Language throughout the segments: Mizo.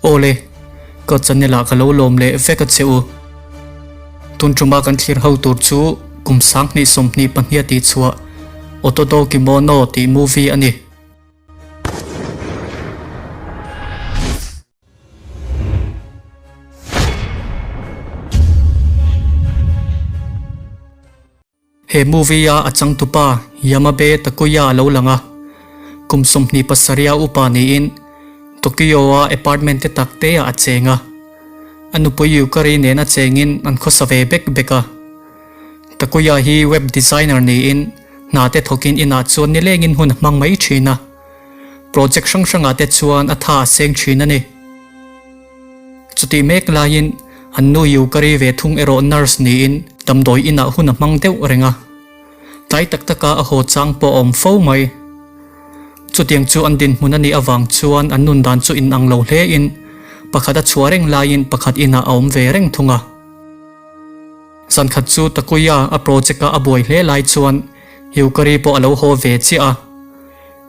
Awle, ka channel ah ka lo lawm leh vek a che u. Tun tuma kan thlir ho tur chu kum 2022 tih chhuah Otodo Kimono tih movie a ni. He movie a a changtupa Yamabe Takuya a lo lang a, kum 27 a upa niin Tokyo a apartment te tak te ah a cheng a. A nupui Yukari nen a chengin an khawsa ve bek bek a. Takuya hi web designer niin hna te thawkin inah chuan nilengin hun a hmang mai thin a. Project hrang hrangah te chuan a tha a seng thin a ni. Chutih mek laiin an nu Yukari ve thung erawh nurse niin damdawi inah hun a hmang deuh reng a. Tlai tak taka a haw chang pawh a awm fo mai. Chutiang chu an dinhmun a nih avang chuan an nun dan chu inang lo hlein pakhat a chhuah reng laiin pakhat inah a awm ve reng thung a. Zankhat chu Takuya a project-a a buai hle lai chuan Yukari pawh a lo haw ve chiah a.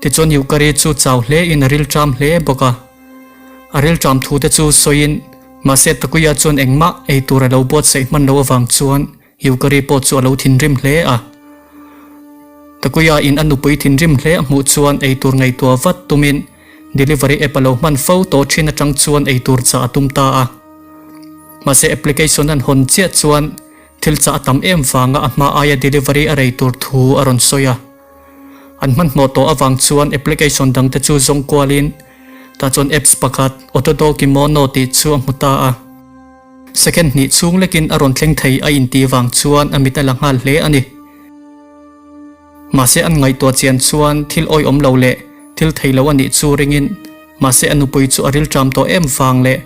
Tichuan Yukari chu chau hlein a rilṭam hle bawk a. A rilṭam thu te chu sawiin mahse Takuya chuan engmah ei tur a lo buatsaih hman lo avang chuan Yukari pawh chu a lo thinrim hle a. Takuya in a nupui thinrim hle a hmuh chuan ei tur ngaihtuah vat tumin delivery app a lo hman fo tawh thin atang chuan ei tur chah a tum ta a. Mahse application an hawn chiah chuan thil chah a tam em vanga a hma aia delivery a rei tur thu a rawn sawi a. An hmanhmawh tawh avang chuan application dangte chu zawng kualin tah chuan apps pakhat Otodo Kimono tih chu a hmu ta a. Second hnih chhung lekin a rawn thleng thei a intih vang chuan a mit a la nghal hle a ni. Mahse an ngaihtuah chian chuan thil awihawm lo leh thil thei lo a nih chu ringin mahse a nupui chu a rilṭam tawh em vang leh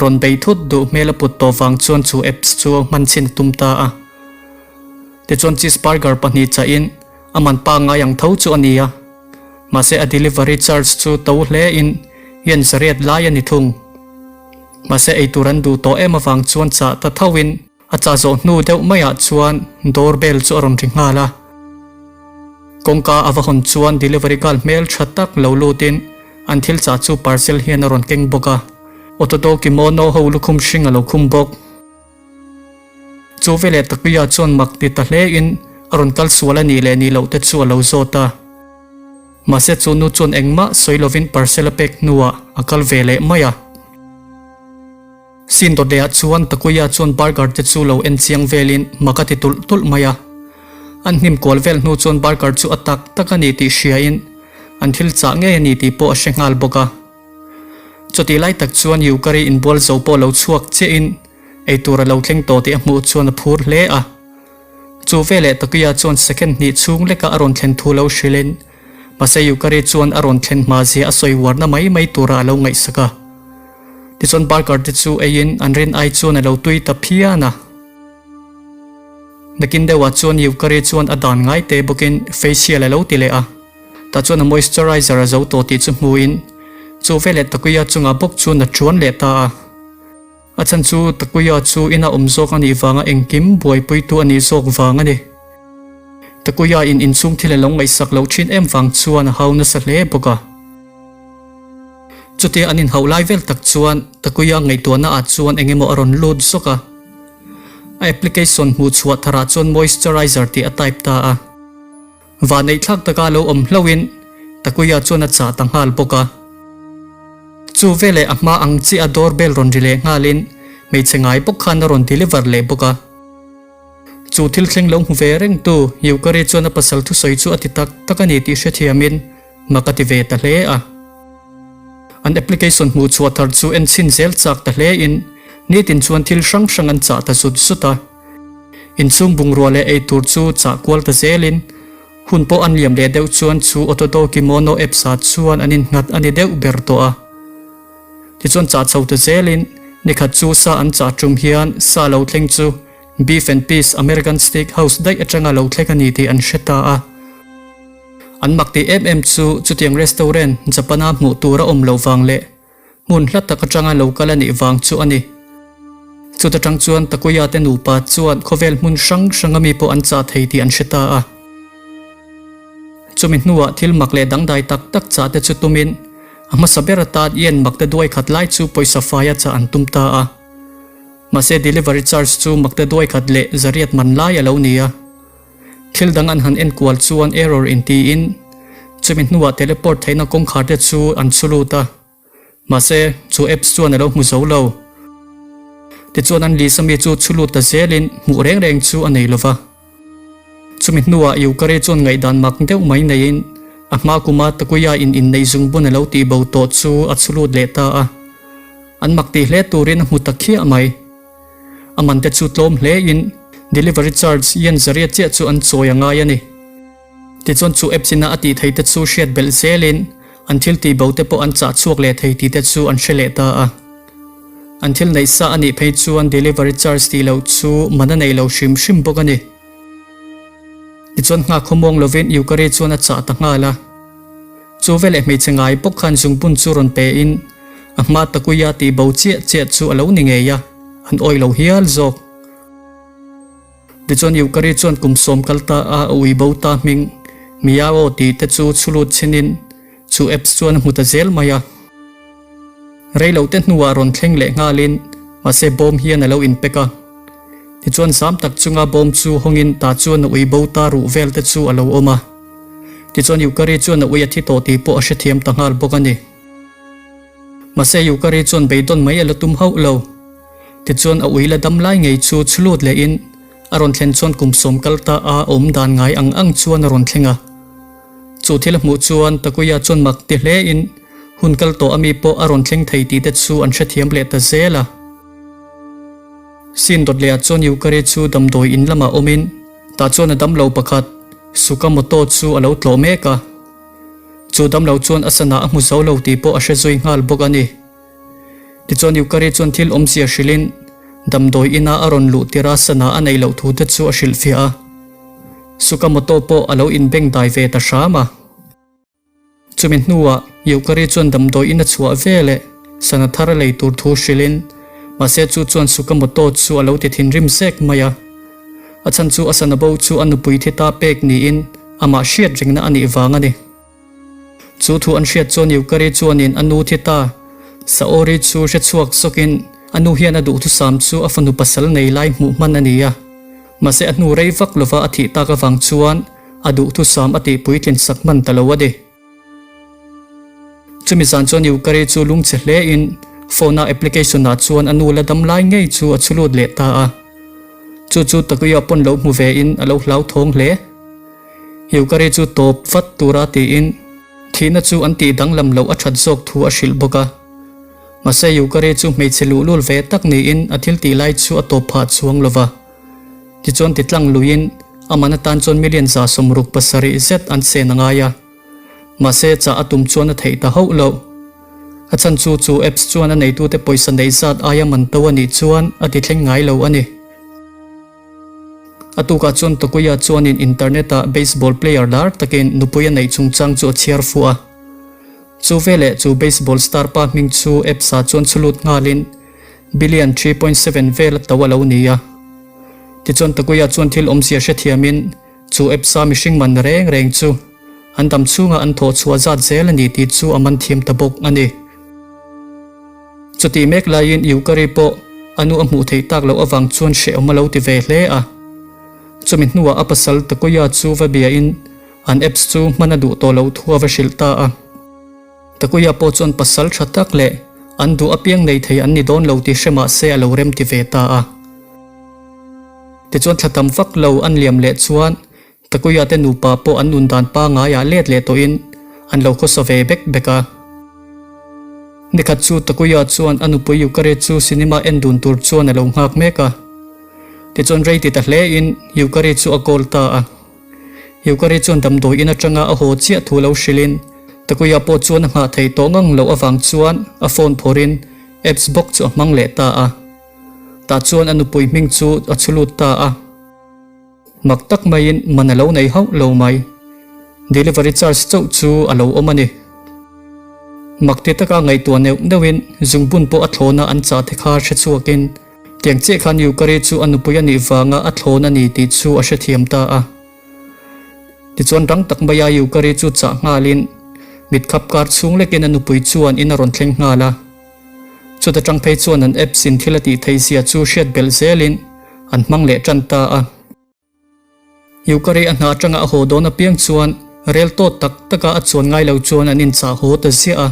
rawn bei thut duh hmel a put tawh vang chuan chu apps chu hman chhin a tum ta a. Tichuan cheeseburger pahnih chahin a man pangngai ang tho chu a ni a, mahse a delivery charge chu to hle in yen zariat lai a ni thung. Mahse eitur an duh tawh em avang chuan chah ta tho in a chah zawh hnu deuh maiah chuan door bell chu a rawn ri nghal a. Kawngka a va hawn chuan delivery girl hmel tha tak lo lut in an thil chah chu parcel hian a rawn keng bawk a, Otodo kimono ho lukhum hring a lo khum bawk. Chu veleh Takuya chuan mak ti ta hle in a rawn kal sual a nih leh nih loh te chu a lo zawt a. Mahse chu nu chuan engmah sawi lovin parcel a pek hnuah a kal ve leh mai a. Scene dawt lehah chuan Takuya chuan burger te chu lo en chiang velin mak a ti tulh tulh mai a. An hnim kual vel hnu chuan burger chu a tak tak a ni tih hriain an thil chah ngei a ni tih pawh a hre nghal bawk a. Chutih lai tak chuan Yukari inbual zo pawh lo chhuak chiahin eitur a lo thleng tawh tih a hmuh chuan a phur hle a. Chu veleh Takuya chuan second hnih chhung leka a rawn thlen thu lo hrilhin mahse Yukari chuan a rawn thlen hma zia a sawi uarna mai mai tura a lo ngaihsak a. Tichuan burger te chu eiin an rin ai chuan a lo tui ta phian a. Nakin deuhah chuan Yukari chuan a dan ngai te bawkin facial a lo ti leh a. Tah chuan a moisturizer a zo tawh tih chu hmuin chu veleh Takuya chungah bawk chuan a chuan leh ta a. A chhan chu Takuya chu ina awm zawk a nih vanga engkim buaipuitu a nih zawk vang a ni. Takuya in inchhung thil a lo ngaihsak loh thin em vang chuan a hau nasa hle bawk a. Chutia an inhauh lai vel tak chuan Takuya ngaihtuahna ah chuan eng emaw a rawn lut zawk a. A application hmuh chhuah tharah chuan moisturizer tih a type ta a. Vahneih thlak taka lo awm hlauhin Takuya chuan a chah ta nghal bawk a. Chu veleh a hma ang chiah a door bell rawn ri leh nghalin hmeichhe ngai bawk khan a rawn deliver leh bawk a. Chu thil thleng lo hmu ve reng tu Yukari chuan a pasal thusawi chu a ti tak tak a ni tih hrethiamin mak a ti ve ta hle a. An application hmuh chhuah thar chu en chhin zel chak ta hle in nitin chuan thil hrang hrang an chah ta zut zut a. Inchhung bungrua leh ei tur chu chah kual ta zelin hun pawh an liam leh deuh chuan chu Otodo Kimono apps ah chuan an innghat a ni deuh ber tawh a. Tichuan chah chho ta zelin nikhat chu sa an chah tum hian sa lo thleng chu Beef and Peas American Steak House daih atanga lo thleng a ni tih an hre ta a. An mak tih em em chu chutiang restaurant Japan-a hmuh tur a awm loh vang leh Hmun hla tak atanga lo kal a nih vang chu a ni. Chuta tang chuan Takuya te nupa chuan khawvel hmun hrang hranga mi pawh an chah thei tih an hre ta a. Chumi hnuah thil mak leh dangdai tak tak chah te chu tumin A hmasa ber atan yen makte duai khat lai chu pawisa faia chah an tum ta a. Mahse delivery charge chu makte duai khat leh zariat man lai a lo ni a. Thil dang an han enkual chuan error intiin chumi hnuah teleport theihna kawngkhar te chu an chhu lut a. Mahse, chu apps chuan a lo hmu zo lo. Tichuan an list ami chu chhu lut ta zelin hmuh reng reng chu a nei lo va. Chumi hnuah Yukari chuan ngaihdan mak deuh mai neiin a hma kuma Takuya in inneih zungbun a lo tih bo tawh chu a chhu lut leh ta a. An mak tih hle turin a hmu ta khiah mai. A man te chu tlawm hlein delivery charge yen zariat chiah chu an chawi a ngai a ni. Tichuan chu apps ina a tih theih te chu hriat belh zelin an thil tih bo te pawh an chah chhuak leh thei tih te chu an hre leh ta a. An thil neih sa a nih phei chuan delivery charge tih loh chu man a nei lo hrim hrim bawk a ni. Tichuan nghak khawmuang lovin Yukari chuan a chah ta nghal a. Chu veleh hmeichhe ngai bawk khan zungbun chu rawn pe in a hma Takuya tih bo chiah chiah chu a lo ni ngei a, an awih lo hial zawk. Tichuan Yukari chuan kum sawm kal ta a a ui bo ta hming Miyao tih te chu chhulut chhinin chu apps chuan a hmu ta zel mai a. Rei lo te hnuah rawn thleng leh nghalin mahse bawm hian a lo inpek a. Tichuan zam tak chunga bawm chu hawngin ta chuan a ui bo ta ruh vel te chu a lo awm a. Tichuan Yukari chuan a ui a thi tawh tih pawh a hrethiam ta nghal bawk a ni. Mahse Yukari chuan beidawn mai a la tum hauh lo. Tichuan a ui la dam lai ngei chu chhulut lehin a rawn thlen chuan kum sawm kal ta a awm dan ngai ang ang chuan a rawn thleng a. Chu thil a hmuh chuan Takuya chuan mak ti hlein hun kal tawh ami pawh a rawn thleng thei tih te chu an hrethiam leh ta zel a. Sin dawt lehah chuan Yukari chu damdawi in lamah awmin tah chuan a damlo pakhat Sukamoto chu a lo tlawh mek a. Chu damlo chuan a sana a hmu zo lo tih pawh a hre zui nghal bawk a ni. Tichuan Yukari chuan thil awmzia hrilhin damdawi ina a rawn luh tir a sana a neih loh thu te chu a hrilhfiah a. Sukamoto pawh a lo inbeng dai ve ta hram a. Chumi hnuah Yukari chuan damdawi in a chhuah ve leh sana thar a lei tur thu hrilhin mahse chu chuan Sukamoto chu a lo ti thinrim zek mai a. A chhan chu a sana bo chu a nupui thi ta pek niin amah hriat rengna a nih vang a ni. Chu thu an hriat chuan Yukari chuanin a nu thi ta. Saori chu hre chhuak zawkin a nu hian a duhthusam chu a fanu pasal nei lai hmuh hman a ni a. Mahse a hnu rei vak lova a thih tak avang chuan a duhthusam a tih puitlin sak hman ta lo a ni. Chumi zan chuan Yukari chu lungchhe hlein phone-a application-ah chuan a nu la dam lai ngei chu a chhu lut leh ta a. Chu chu Takuya pawn lo hmu vein a lo hlauthawng hle. Yukari chu tawp vat tura tiin thihna chu an tih danglam loh a that zawk thu a hrilh bawk a. Mahse Yukari chu hmeichhe luhlul ve tak niin a thil tih lai chu a tawp phah chuang lo va. Tichuan ti tlang luiin a man atan chuan million 67 zet an sen a ngai a. Mahse chah a tum chuan a theih ta hauh loh. A chhan chu chu apps chuan a neitute pawisa neih zat aia man to a nih chuan a ti thleng ngai lo a ni. A tukah chuan Takuya chuanin internet-ah baseball player lar takin nupui a neih chungchang chu a chhiar fuh a. Chu veleh chu baseball star pa hming chu apps-ah chuan chhulut nghalin billion 3.7 vel a to a lo ni a. Tichuan Takuya chuan thil awmzia hrethiamin chu apps-a mihring man reng reng chu an dam chhunga an thawh chhuah zat zel a ni tih chu a man thiam ta bawk a ni. Chutih mek laiin Yukari pawh a nu a hmuh theih tak loh avang chuan hrehawm a lo ti ve hle a. Chumi hnuah a pasal Takuya chu va biain an apps chu hman a duh tawh loh thu a va hrilh ta a. Takuya pawh chuan pasal tha tak leh an duh apiang nei thei an ni dawn lo tih hre mah se a lo rem ti ve ta a. Tichuan thla tam vak lo an liam leh chuan Takuya te nupa pawh an nun dan pangaiah let leh tawhin an lo khawsa ve bek bek a. Nikhat chu Takuya chuan a nupui Yukari chu cinema en dun tur chuan a lo nghak mek a. Tichuan rei ti ta hlein Yukari chu a call ta a. Yukari chuan damdawi in atanga a haw chiah thu lo hrilhin Takuya pawh chuan a nghah thei tawh ngang loh avang chuan a phone phawrhin apps bawk chu a hmang leh ta a. Tah chuan a nupui hming chu a chhu lut ta a. Mak tak maiin man a lo nei hauh lo mai. Delivery charge chauh chu a lo awm a ni. Mak ti taka ngaihtuah neuh neuhin zungbun pawh a thlawna an chah te kha hre chhuakin tiang chiah khan Yukari chu a nupui a nih vanga a thlawn a ni tih chu a hrethiam ta a. Tichuan rang tak maia Yukari chu chah nghalin. Mit khap kar chhung lekin a nupui chuan in a rawn thleng nghal a. Chuta tang phei chuan an apps in thil a tih theih zia chu hriat belh zelin an hmang leh tan ta a. Yukari a hna atanga a haw dawn apiang chuan rel tawt tak taka a chuan ngai lo chuan an inchah haw ta ziah a.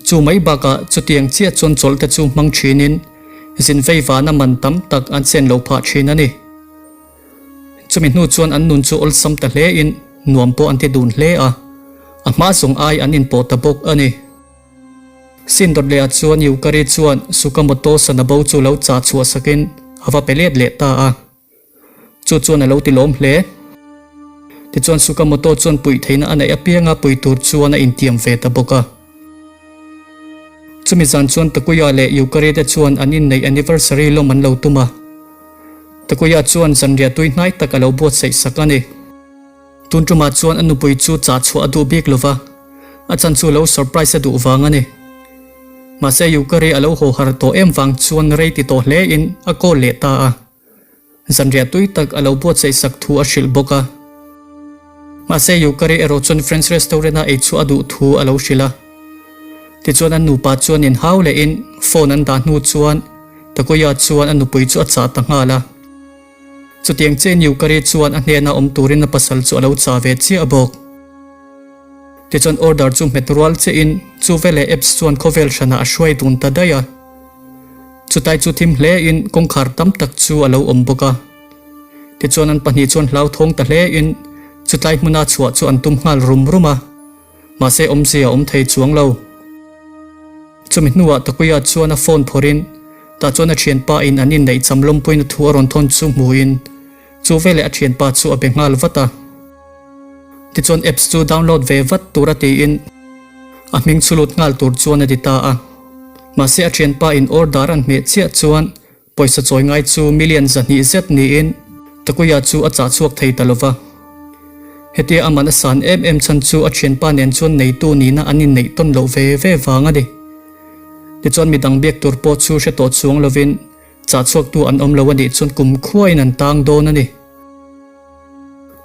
Chu mai bakah chutiang chiah chuan chawlh te chu hmang thinin zin vei vana man tam tak an chen lo phah thin a ni. Chumi hnu chuan an nun chu awlsam ta hle in nuam pawh an ti dun hle a, a hma zawng ai an inpawh ta bawk a ni. Sin dawt leh ah chuan Yukari chuan Sukamoto Sanabo chu lo chah chhuah sakin a va pe let leh ta a. Chu chuan a lo ti lawm hle. Tichuan Sukamoto chuan puih theihna a neih apianga pui tur chuan a intiam ve ta bawk a. Chumi zan chuan Takuya leh Yukari te chuan an inneih anniversary lawm an lo tum a. Takuya chuan zanriah tui hnai tak a lo buatsaih sak a ni. Tun tumah chuan a nupui chu chah chhuah a duh bik lova, a chan chu lo surprise a duh vang a ni. Mahse Yukari a lo haw har tawh em vang chuan rei ti tawh hle in a call leh ta a. Zanriah tui tak a lo buatsaih sak thu a hrilh bawk a. Mahse Yukari erawh chuan French restaurant a ei chhuah a duh thu a lo hrilh a. Tichuan an nupa chuan inhau lehin phone an dah hnu chuan Takuya chuan a nupui chu a chah ta nghal a. Chutiang chiah Yukari chuan a hnena awm turin a pasal chu a lo chah ve chiah bawk. Tichuan order chu hmet rual chiahin chu veleh apps chuan khawvel hranah a hruai dun ta daih a. Chutai chu thim hlein kawngkhar tam tak chu a lo awm bawk a. Tichuan an pahnih chuan hlauthawng ta hlein chutlai hmuna chhuah chu an tum nghal rum rum a. Mahse awmzia a awm thei chuang lo. Chumi hnuah Takuya chuan a phone phawrhin tah chuan a thianpa in an inneih cham lawmpuina thu a rawn thawn chu hmuhin chu veleh a thianpa chu a be nghal vat a. Tichuan apps chu download ve vat tur a tiin a hming chu lut nghal tur chuan a ti ta a. Mahse a thianpa in order an hmeh chiah chuan Pawisa chawi ngai chu million 200 zet niin Takuya chu a chah chhuak thei ta lova. Hetia a man a san em em chhan chu a thianpa nen chuan neitu nihna an inneih tawn loh ve ve vang a ni. Tichuan midang biak tur pawh chu hre tawh chuang lovin chah chhuaktu an awm lo a nih chuan kum khuain an tang dawn a ni.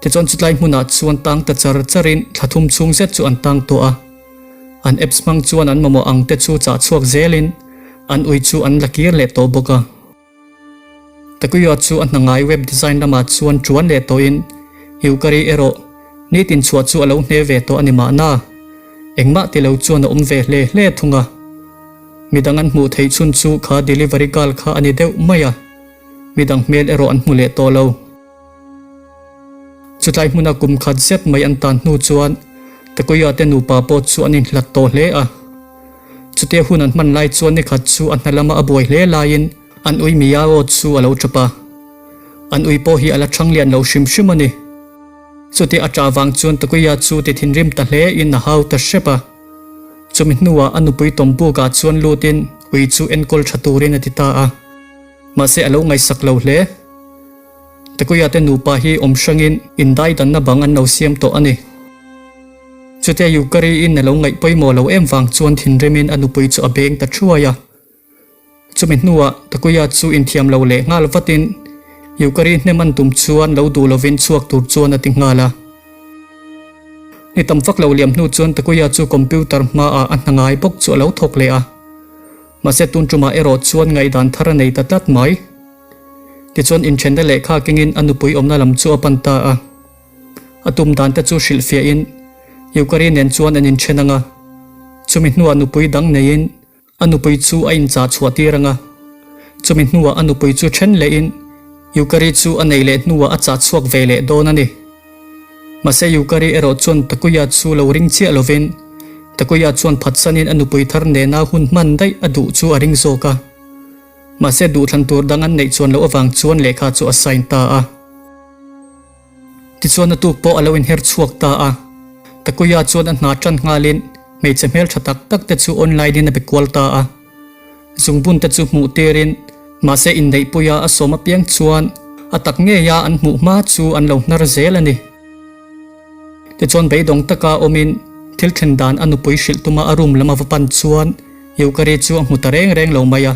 Tichuan chutlai hmunah chuan tang ta char charin thla thum chhung zet chu an tang tawh a. An apps hmang chuan an mamawh ang te chu chah chhuak zelin an ui chu an la kir leh tawh bawk a. Takuya chu a hna ngai web design lamah chuan tuan leh tawhin Yukari erawh nitin chhuah chu a lo hne ve tawh a ni mahna. Engmah ti lo chuan a awm ve hle hle thung a. Midang an hmuh theih chhun chu kha delivery girl kha a ni deuh mai a. Midang hmel erawh an hmu leh tawh lo. Chutlai hmuna kum khat zet mai an tan hnu chuan Takuya te nupa pawh chu an inhlat tawh hle a. Chutia hun an hman lai chuan nikhat chu a hna lama a buai hle laiin an ui Miyao chu a lo tap a. An ui pawh hi a la thang lian lo hrim hrim a ni. Chutia a tah vang chuan Takuya chu ti thinrim ta hle in a hau ta hrep a. Chumi hnuah a nupui tawmbukah chuan lutin ui chu enkawl tha turin a ti ta a. Mahse a lo ngaihsak lo hle. Takuya te nupa hi awm hrangin indaidanna bang an lo siam tawh a ni. Chutia Yukari in a lo ngaih pawimawh lo em vang chuan thinrimin a nupui chu a beng ta thuai a. Chumi hnuah Takuya chu inthiam lo leh nghal vatin Yukari hnem an tum chuan lo duh lovin chhuak tur chuan a ti nghal a. Ni tam vak lo liam hnu chuan Takuya chu computer hmaah a hna ngai bawk chu a lo thawk leh a. Mahse tun tumah erawh chuan ngaihdan thar a nei ta tlat mai. Tichuan inthenna lehkha kengin a nupui awmna lam chu a pan ta a. A tum dan te chu hrilhfiahin Yukari nen chuan an inthen ang a. Chumi hnuah nupui dang neiin a nupui chu a inchah chhuah tir ang a. Chumi hnuah a nupui chu then lehin Yukari chu a nei leh hnuah a chah chhuak ve leh dawn a ni. Mahse Yukari erawh chuan Takuya chu lo ring chiah lovin Takuya chuan phatsanin a nupui thar nena hun hman daih a duh chu a ring zawk a. Mahse duhthlan tur dang an neih chuan loh avang chuan lehkha chu a sign ta a. Tichuan a tuk pawh a lo inher chhuak ta a. Takuya chuan a hna tan nghalin hmeichhe hmeltha tak tak te chu online in a be kual ta a. Zungbun te chu hmuh tirin mahse inneihpuia a sawm apiang chuan a tak ngeia an hmuh hma chu an lo hnar zel a ni. Tichuan beidawng taka awmin thil thlen dan a nupui hrilh tuma a room lam a va pan chuan Yukari chu a hmu ta reng reng lo mai a.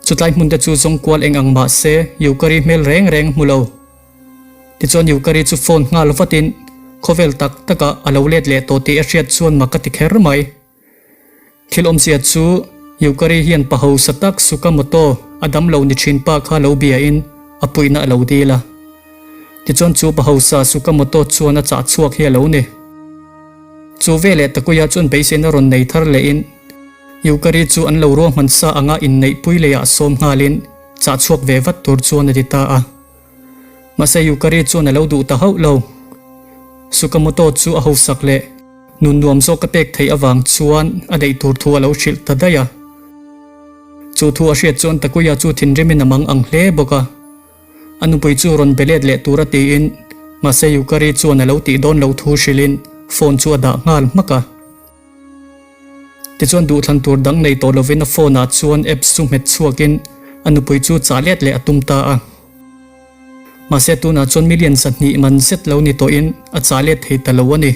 Chutlai hmun te chu zawng kual eng ang mahse Yukari hmel reng reng hmu lo. Tichuan Yukari chu phone nghal vatin. Khawvel tak takah a lo let leh tawh tih a hriat chuan mak a ti kher mai. Thil awmzia chu Yukari hian pa hausa tak Sukamoto a damlo ni thin pa kha lo biain a puihna a lo dil a. Tichuan chu pa hausa Sukamoto chuan a chah chhuak hi a lo ni. Chu veleh Takuya chuan beiseina rawn nei thar lehin Yukari chu an lo ruahman sa anga inneihpui leiah sawm nghalin chah chhuak ve vat tur chuan a ti ta a. Mahse Yukari chuan a lo duh ta hauh lo. Sukamoto chu a hausak leh nun nuam zawk a pek theih avang chuan a neih tur thu a lo hrilh ta daih a. Chu thu a hriat chuan Takuya chu thinrimin a mang ang hle bawk a. A nupui chu rawn be let leh tur a tiin mahse Yukari chuan a lo tih dawn lo thu hrilhin phone chu a dah nghal hmak a. Tichuan duhthlan tur dang nei tawh lovin a phone ah chuan apps chu hmet chhuakin a nupui chu chah let leh a tum ta a. Mahse tunah chuan million 200 man zet lo ni tawhin a chah let thei ta lo a ni.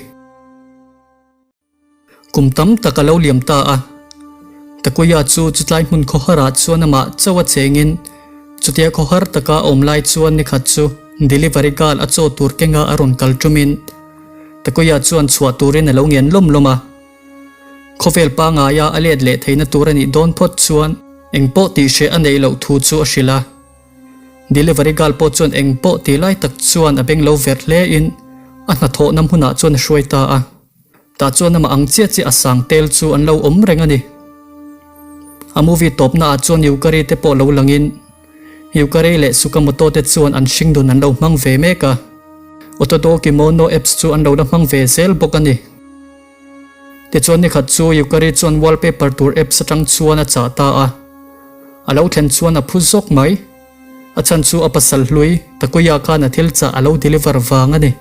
Kum tam tak a lo liam ta a. Takuya chu chutlai hmun khawhar ah chuan amah chauh a chengin chutia khawhar taka a awm lai chuan nikhat chu delivery girl a chaw tur kenga a rawn kal tumin Takuya chuan chhuah turin a lo ngen lawm lawm a. Khawvel pangaia a let leh theihna tur a nih dawn phawt chuan eng pawh tih hreh a neih loh thu chu a hrilh a. Delivery girl pawh chuan eng pawh ti lai tak chuan a beng lo verh hle in a hnathawhna hmunah chuan a hruai ta a. Tah chuan amah ang chiah chiah a sang tel chu an lo awm reng a ni. A movie tawpna ah chuan Yukari te pawh lo langin Yukari leh Sukamoto te chuan an hringdun an lo hmang ve mek a. Otodo Kimono apps chu an lo la hmang ve zel bawk a ni. Tichuan nikhat chu Yukari chuan wallpaper tur apps atang chuan a chah ta a. A lo thlen chuan a phu zawk mai. A chhan chu a pasal hlui Takuya khan a thil chah a lo deliver vang a ni.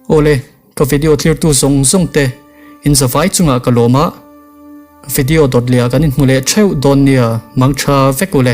Awle, ka video thlirtu zawng zawng te in zavai chungah ka lawm a, video dawt leh ah kan inhmu leh theuh dawn nia, mangtha vek ule.